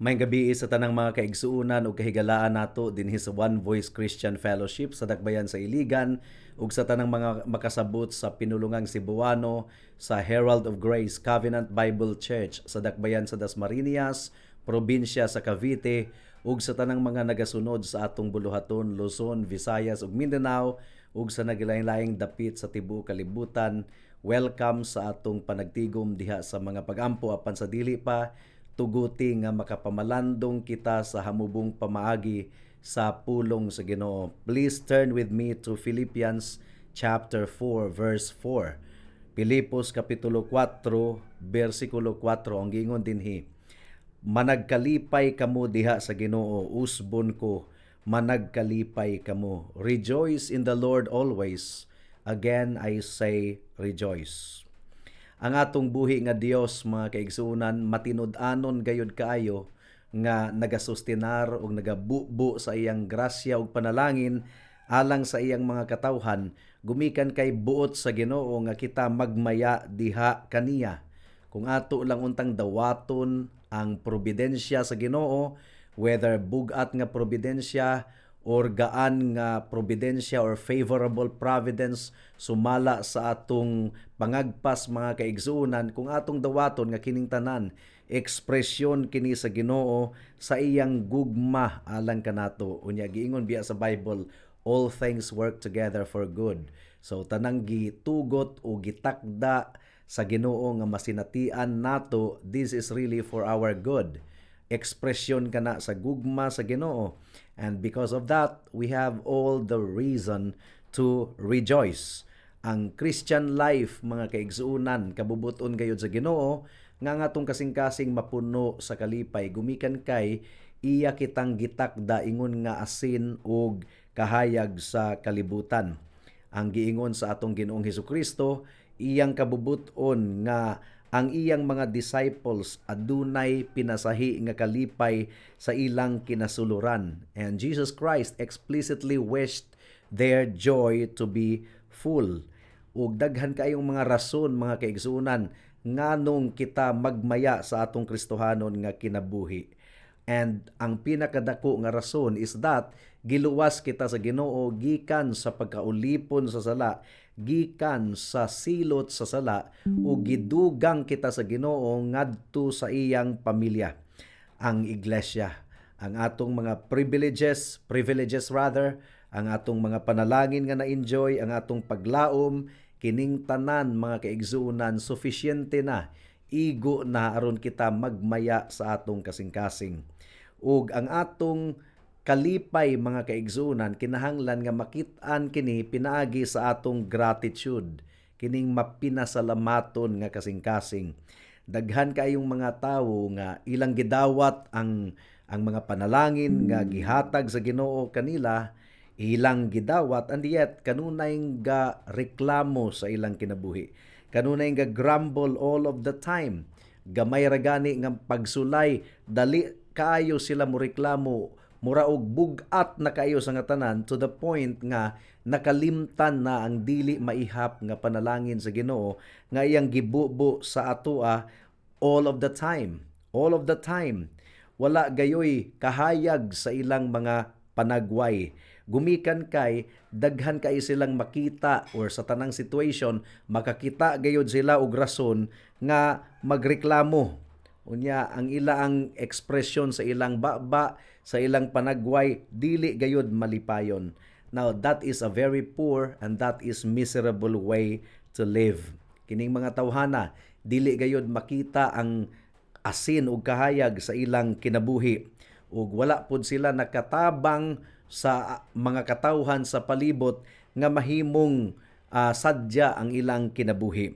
Maayong gabii sa tanang mga kaigsuonan ug kahigalaan nato dinhi sa One Voice Christian Fellowship sa Dakbayan sa Iligan ug sa tanang mga makasabot sa pinulungang Cebuano sa Herald of Grace Covenant Bible Church sa Dakbayan sa Dasmariñas, probinsya sa Cavite, ug sa tanang mga nagasunod sa atong buluhaton Luzon, Visayas ug Mindanao ug sa naglaing-laing dapit sa tibuok kalibutan. Welcome sa atong panagtigom diha sa mga pagampo, apan sa dili pa, tuguti nga makapamalandong kita sa hamubong pamaagi sa pulong sa Ginoo. Please turn with me to Philippians chapter 4 verse 4. Pilipos kapitulo 4 bersikulo 4, ang giingon dinhi: "Managkalipay kamo diha sa Ginoo, usbon ko, managkalipay kamo. Rejoice in the Lord always. Again I say, rejoice." Ang atong buhi nga Dios, mga kaigsuonan, matinud-anon gayud kaayo nga nagasustinar ug nagabubo sa iyang grasya ug panalangin alang sa iyang mga katawhan, gumikan kay buot sa Ginoo nga kita magmaya diha kaniya. Kung ato lang untang dawaton ang providensya sa Ginoo, whether bugat nga providensya or gaan nga providensya or favorable providence sumala sa atong pangagpas, mga kaigsuonan, kung atong dawaton nga kining tanan ekspresyon kini sa Ginoo sa iyang gugma alang kanato, unya giingon biya sa Bible, "All things work together for good." So tanang gitugot o gitakda sa Ginoo nga masinatian nato, this is really for our good. Ekspresyon kana sa gugma sa Ginoo, and because of that, we have all the reason to rejoice. Ang Christian life, mga kaigsuonan, kabubuton gayud sa Ginoo nga ang atong kasing-kasing mapuno sa kalipay, gumikan kay iya kitang gitakda ingon nga asin ug kahayag sa kalibutan. Ang giingon sa atong Ginoong Hesukristo, iyang kabubuton nga ang iyang mga disciples adunay pinasahi nga kalipay sa ilang kinasuluran. And Jesus Christ explicitly wished their joy to be full. Ug daghan kaayong mga rason, mga kaigsuonan, nganong kita magmaya sa atong Kristohanon nga kinabuhi. And ang pinakadako nga rason is that giluwas kita sa Ginoo gikan sa pagkaulipon sa sala, gikan sa silot sa sala, ug gidugang kita sa Ginoo ngadto sa iyang pamilya, ang iglesia. Ang atong mga privileges, privileges rather, ang atong mga panalangin nga na-enjoy, ang atong paglaom, kining tanan, mga kaigsuonan, sufficiente na, igo na aron kita magmaya sa atong kasing-kasing. Ug ang atong kalipay, mga kaigsuonan, kinahanglan nga makit-an kini pinaagi sa atong gratitude, kining mapinasalamaton nga kasing-kasing. Daghan kaayong mga tawo nga ilang gidawat ang mga panalangin nga gihatag sa Ginoo kanila, ilang gidawat, and yet kanunay ga reklamo sa ilang kinabuhi. Kanunay ga grumble all of the time. Gamay ra gani nga pagsulay, dali kaayo sila mo reklamo, mura og bug-at na kaayo sa nga tanan, to the point nga nakalimtan na ang dili maihap nga panalangin sa Ginoo nga iyang gibubo sa atoa all of the time. All of the time. Wala gayoy kahayag sa ilang mga panagway, gumikan kay daghan kay silang makita or sa tanang situation makakita gayud sila og rason nga magreklamo. Unya ang ila ang ekspresyon sa ilang baba, sa ilang panagway, dili gayud malipayon. Now that is a very poor and that is miserable way to live. Kining mga tawhana, dili gayud makita ang asin ug kahayag sa ilang kinabuhi ug wala pud sila nakatabang sa mga katawhan sa palibot nga mahimong sadya ang ilang kinabuhi.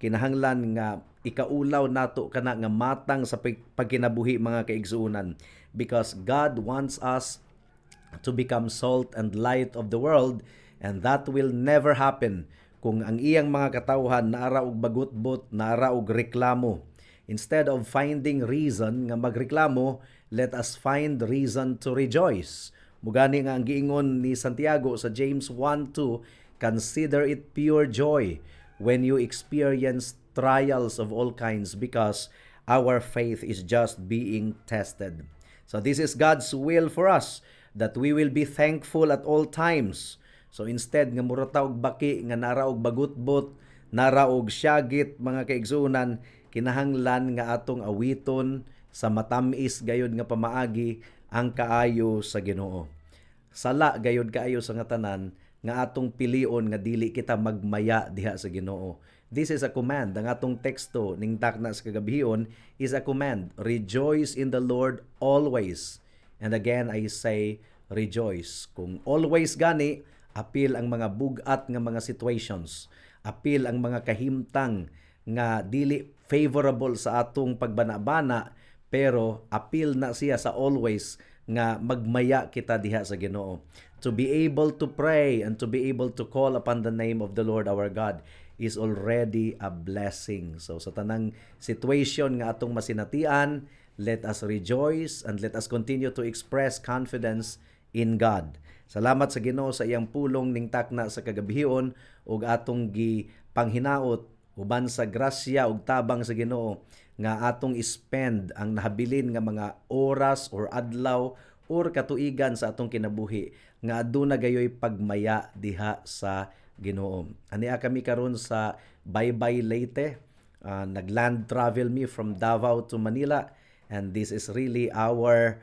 Kinahanglan nga ikaulaw nato kana nga matang sa pagkinabuhi, mga kaigsuonan, because God wants us to become salt and light of the world, and that will never happen kung ang iyang mga katawhan naara og bagutbot, naara og reklamo. Instead of finding reason nga magreklamo, let us find reason to rejoice. Mugani nga ang giingon ni Santiago sa James 1:2, "Consider it pure joy when you experience trials of all kinds, because Our faith is just being tested. So this is God's will for us, that we will be thankful at all times. So instead nga mura ta og baki nga nara og bagutbot, nara og syagit, mga kaigsuonan, kinahanglan nga atong awiton sa matamis gayud nga pamaagi ang kaayo sa Ginoo. Sala gayud kaayo sa nga tanan nga atong pilion nga dili kita magmaya diha sa Ginoo. This is a command. Ang atong teksto ning takna sa kagabhion is a command. Rejoice in the Lord always. And again, I say, rejoice. Kung always gani, apil ang mga bugat nga mga situations, apil ang mga kahimtang nga dili favorable sa atong pagbana-bana, pero apil na siya sa always nga magmaya kita diha sa Ginoo. To be able to pray and to be able to call upon the name of the Lord our God is already a blessing. So sa tanang situation nga atong masinatian, let us rejoice and let us continue to express confidence in God. Salamat sa Ginoo sa iyang pulong ning takna sa kagabhion ug atong gipanghinaot uban sa grasya ug tabang sa Ginoo nga atong spend ang nahabilin nga mga oras or adlaw or katuigan sa atong kinabuhi nga aduna gayoy pagmaya diha sa Ginoo. Ania kami karon sa Baybay, Leyte. Nagland travel me from Davao to Manila and this is really our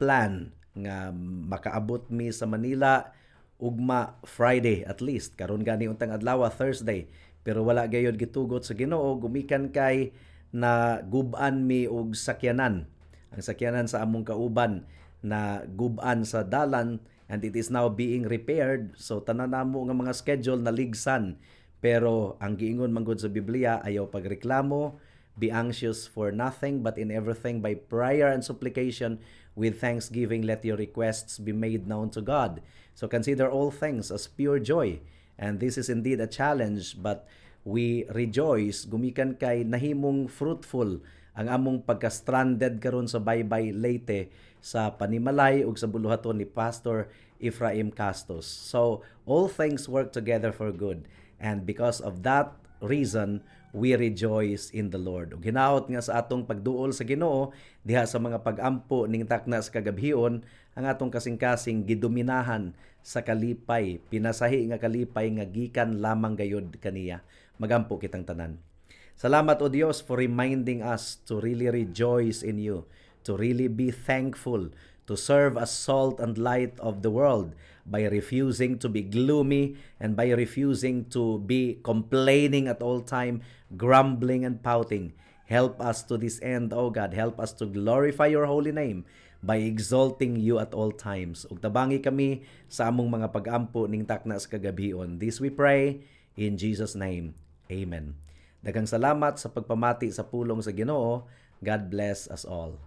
plan nga makaabot mi sa Manila ugma Friday at least. Karon gani untang adlaw Thursday, pero wala gayod gitugot sa Ginoo gumikan kay na guban mi og sakyanan. Ang sakyanan sa among kauban na guban sa dalan and it is now being repaired, so tanan namo nga mga schedule na ligsan. Pero ang giingon manggod sa Biblia, ayaw pagreklamo, be anxious for nothing, but in everything by prayer and supplication with thanksgiving let your requests be made known to God. So consider all things as pure joy. And this is indeed a challenge, but we rejoice gumikan kay nahimong fruitful ang among pagka-stranded karon sa Baybay, Leyte sa panimalay ug sa buluhaton ni Pastor Ephraim Castos. So all things work together for good. And because of that reason, we rejoice in the Lord. Ug hinaot nga sa atong pagduol sa Ginoo diha sa mga pagampo ning takna sa kagabhion, ang atong kasing-kasing gidominahan sa kalipay, pinasahi nga kalipay nga gikan lamang gayud kaniya. Magampo kitang tanan. Salamat, O Dios, for reminding us to really rejoice in you, to really be thankful, to serve as salt and light of the world by refusing to be gloomy and by refusing to be complaining at all time, grumbling and pouting. Help us to this end, O God. Help us to glorify your holy name by exalting you at all times. Ug tabangi kami sa among mga pagampo ning takna sa kagabhion. This we pray in Jesus' name. Amen. Daghang salamat sa pagpamati sa pulong sa Ginoo. God bless us all.